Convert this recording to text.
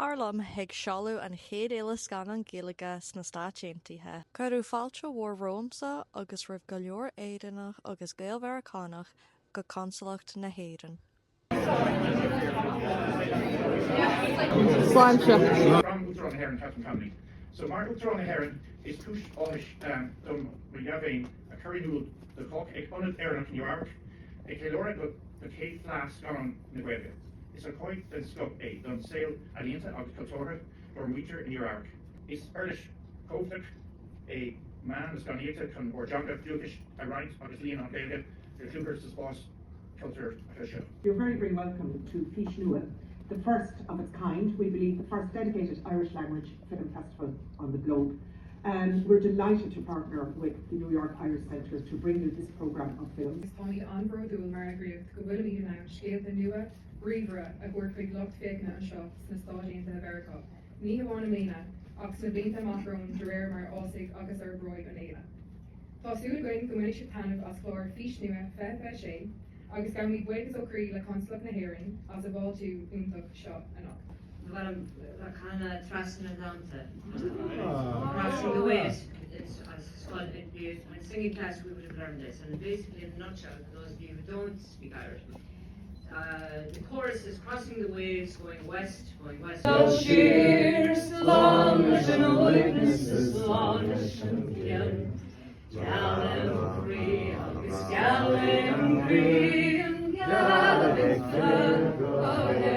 Tar liom chuig seoladh an chéad fhéile scannán Gaeilge sna Stáit Aontaithe. Cuireadh fáilte mhór romhamsa agus roimh go leor Éireannach agus Gael-Mheiriceánach go Consalacht na hÉireann. Sláinte. From Uachtarán na hÉireann Catherine Connolly. So mar Uachtarán na hÉireann is cúis áthais dom mo dhea-mhéin a chur in iúl do chách ag Ionad Éireannach Nua Eabhrac ag ceiliúradh do chéad Fleadh Scannán na Gaeilge. Is ócáid den scoth é don saol ealaíonta agus cultúrtha dár muintir i Nua Eabhrac. Is uirlis chumhachtach é meán na scannánaíochta chun ár dteanga dúchais a roinnt agus líon an Ghaeilge a dhlúthú sa spás cultúrtha seo. You're very, very welcome to Fís Nua, the first of its kind, we believe the first dedicated Irish language film festival on the globe. Um, we're delighted to partner with the New York Irish Centre to bring you this programme of films. Agus táimid an-bhródúil mar eagraíocht go bhfuilimid in ann scéalta nua, bríomhara a thabhairt chuig lucht féachana anseo sna Stáit Aontaithe Mheiriceá, ní hamháin i mbliana, ach sna blianta amach romhainn de réir mar a fhásfaidh agus a fhorbróidh an fhéile. Tá súil againn go mbainfidh sibh taitneamh as clár Fís Nua 2026 agus gabhaimid buíochas ó chroí le Consalacht na hÉireann as an bhfáiltiú iontach seo anocht. Bhuel, canadh Trasna na dTonnta. Crossing the Waves. It's, it's called, it'd be, in singing class we would have learned this, and basically in a nutshell, for those of you who don't speak Irish, uh, the chorus is crossing the waves, going west, going west. Siar slán leis an uaigneas is slán leis an bpian. Geal é mo chroí agus geal é an ghrian, geal a bheidh filleadh go hÉirinn.